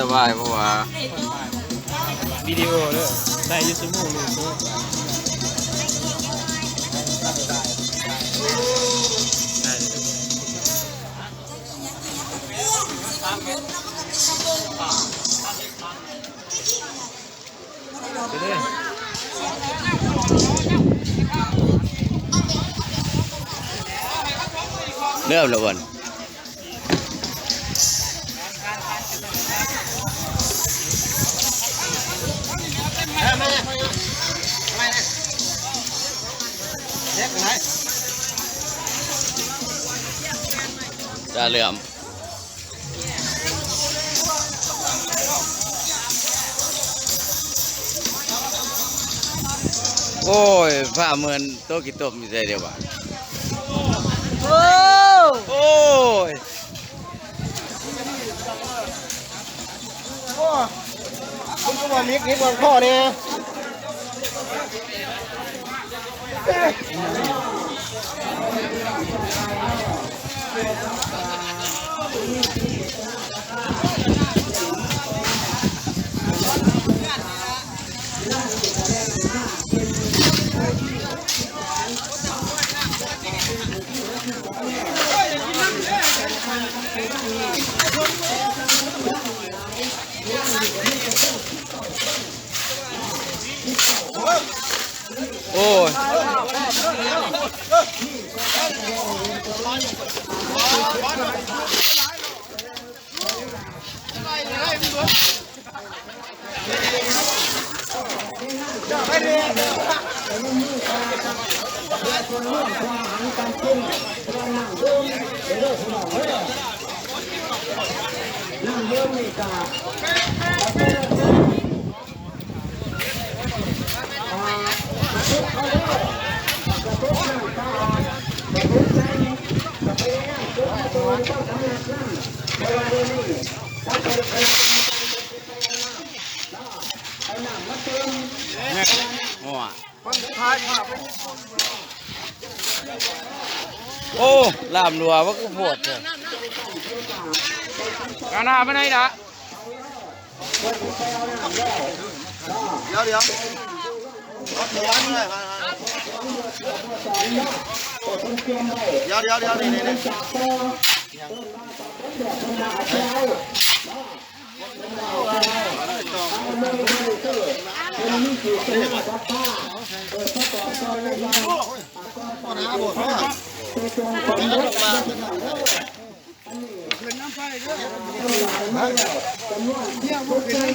ສະບາຍ ເພາະວ່າວິດີໂອເດີ ໄດ້ຢູ່ຊົ່ວໂມງໜຶ່ງ. ເລີ່ມແລ້ວບໍ່? ຕາເຫຼືອມ. ໂອ້ຍ ຟ້າເໝືອນໂຕຂີ້ຕົມຢູ່ໃສເດວະ? ໂອ້ ໂອ້ຍ ໂອ້ ມັນກໍບໍ່ມີ ມີບ່ອນພໍແດ່. ໂອ້ຍ ໂອ້ ລາມຮົ່ວ ມັນຄືໂພດແທ້. ເອົາໜ້າມາໜ້ອຍລະ. ດຽວ ດຽວ ດຽວ ດຽວ ນີ້ ນີ້ ນີ້. ຂຶ້ນນຳໄຟເດີ.